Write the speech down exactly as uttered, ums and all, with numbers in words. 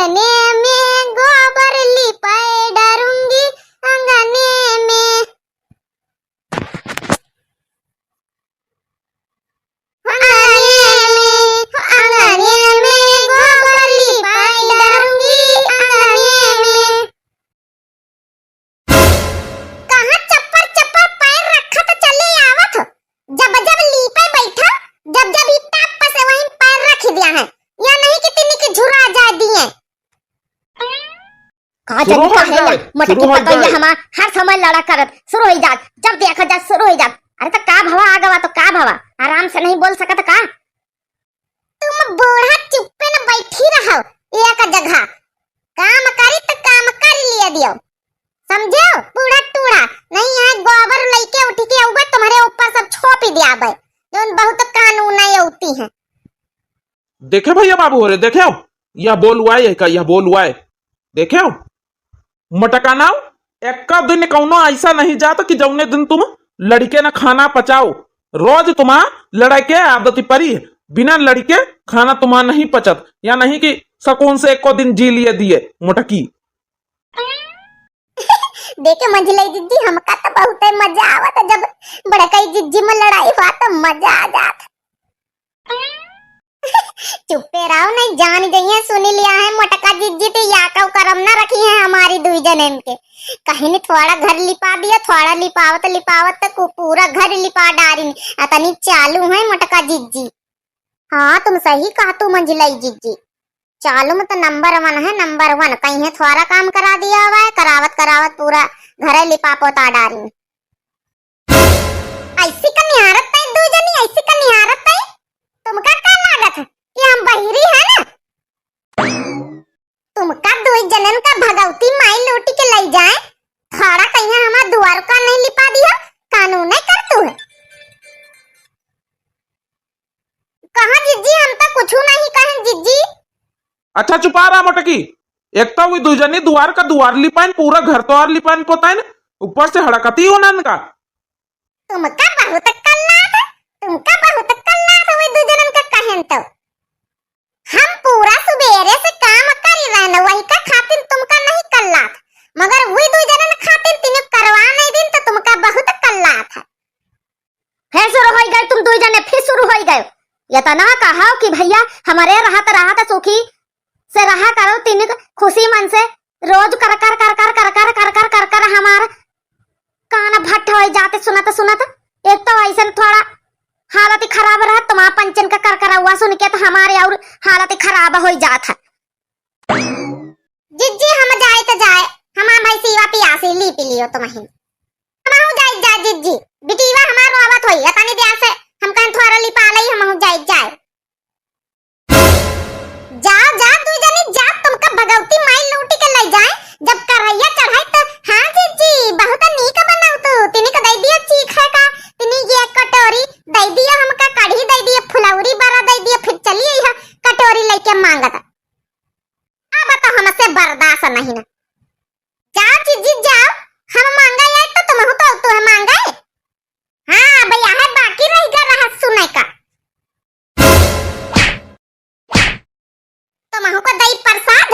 अंगने में गोबर लिपाए डारूंगी, अंगने में। अंगने में, अंगने में गोबर लिपाए डारूंगी, अंगने में। कहाँ चप्पर चप्पर पैर रखत चले आवत हो? जब जब लीपे बैठा, जब जब ईटा पर से वहीं पैर रख दिया है, या नहीं कि तिन्ही के झुरा जा दिए। का शुरू जानी हो काहे जाए, ना, मटकी शुरू हो पतोहिया जाए। हमार हर समय लड़ा करत, शुरू हो जात, जब देखा जात, शुरू हो जात। अरे तो का भवा आ गवा, तो का भवा, आराम से नहीं बोल सकत का? तुम बूढ़ा चुप्पे न बैठी रहो एक जगह, काम करी तो काम कर लिया दियो, समझो? बूढ़ा टूढ़ा नहीं है, गोबर लेके उठ के आउबे, तुम्हारे ऊपर सब छोप ही दिया बे, जौन बहुत कानून है होती है। देखे भैया बाबू हो रे, देखे, यह बोलुआए है का, यह बोलुआए, देखे, मटकानाओ, एक्का दिन कौनो ऐसा नहीं जात कि जौने दिन तुम लड़के न खाना पचाओ। रोज तुम्हार लड़के आदत परी है, बिना लड़के खाना तुम्हार नहीं पचत, या नहीं कि सुकून से एको दिन जी लिए दिए मोटकी। देखे मंझिलई जिज्जी, हमका तो बहुते मजा आवत, जब बड़कई जिज्जी में लड़ाई हुआ तो मजा आ जात। चुप्पे रहो, नहीं जान जइहे, सुनी लिया है, मोटका जिज्जी ते या कऊ करम ना रखी है हमारी दुई जनेन के। कहीं ने थोड़ा घर लिपा दिया, थोड़ा लिपावत लिपावत तक वो पूरा घर लिपा डारिन। अतनी चालू है मोटका जिज्जी। हाँ, तुम सही कहा तू मंझिलई जिज्जी, चालू में तो नंबर वन है, नंबर वन। कहीं है थोड़ा काम करा दिया हुआ है, करावत करावत पूरा घर लिपा पोता डारिन। ऐसी का निहारत तई, दू जनी ऐसी का निहारत तई? तुमका का लागत है कि हम बहिरी है ना? तुमका दू जनन का भगवती माई लूटी के लई जाए, खड़ा कहिया हमार दुआर का नहीं लिपा दिया, कानून नहीं कर तू है। कहाँ जिज्जी, हम तो कुछ नहीं कहन जिज्जी। अच्छा चुपा रहा मोटकी, एक तो वी दुई जनी दुआर का दुआर लिपाइन, पूरा घर तोहार लिपाइन पोताइन, ऊपर से हड़कती हो नन का। तुमका बहुत कल्लात, तुमका बहुत कल्लात हुई दू जनन का कहन तो। हम पूरा सुबेरे से काम करी रहन, वही का खातिर तुमका नहीं कल्लात, मगर वही दू जनन खातिर तिने करवा नहीं दिन तो तुमका बहुत कल्लात है। फिर शुरू होई गए तुम दू जने, फिर शुरू होई गए। इतना कहो कि भैया हमारे रहत रहत सुखी से रहा करो, तिनिक खुशी मन से रोज कर कर कर कर कर कर कर कर कर कर हमार कान भट्ट होई जाते सुनत सुनत। एक तो ऐसन थोड़ा हालत ही खराब रहा, तुम्हारा पंचन का कर करौआ सुन के तो हमारे और हालत ही खराब होई जात है। जिज्जी हम जाए तो जाए, हमार भैंसीवा पियासी ली पी लियो तुम्हें। हमहू जाए जाए जिज्जी, बिटीवा हमार रोवत होई, अतनी देर से हम कहन थोड़ा लिपा लई, हमहू जाए जाए। जाओ, जाओ, दू जनी जाओ, तुमका भगवती माई लूटी के ले जाए। जब करैया चढ़ाई तो, हाँ जीजी, बहुत नीक बनाऊ तू। तिनी के दे दिया चीखे का, तिनी ये कटोरी दे दिया, हमका कढ़ी दे दिया, फुलौरी बड़ा दे दिया, फिर चली आई है कटोरी लेके मांगत। अब तो हमसे बर्दाश्त नहीं ना। जाओ जीजी जाओ, हम मांगा है तो तुमहू तो तू है मांगा है। हाँ भैया है, बाकी रह गया रहा सुने का। तुमहू का दई प्रसाद,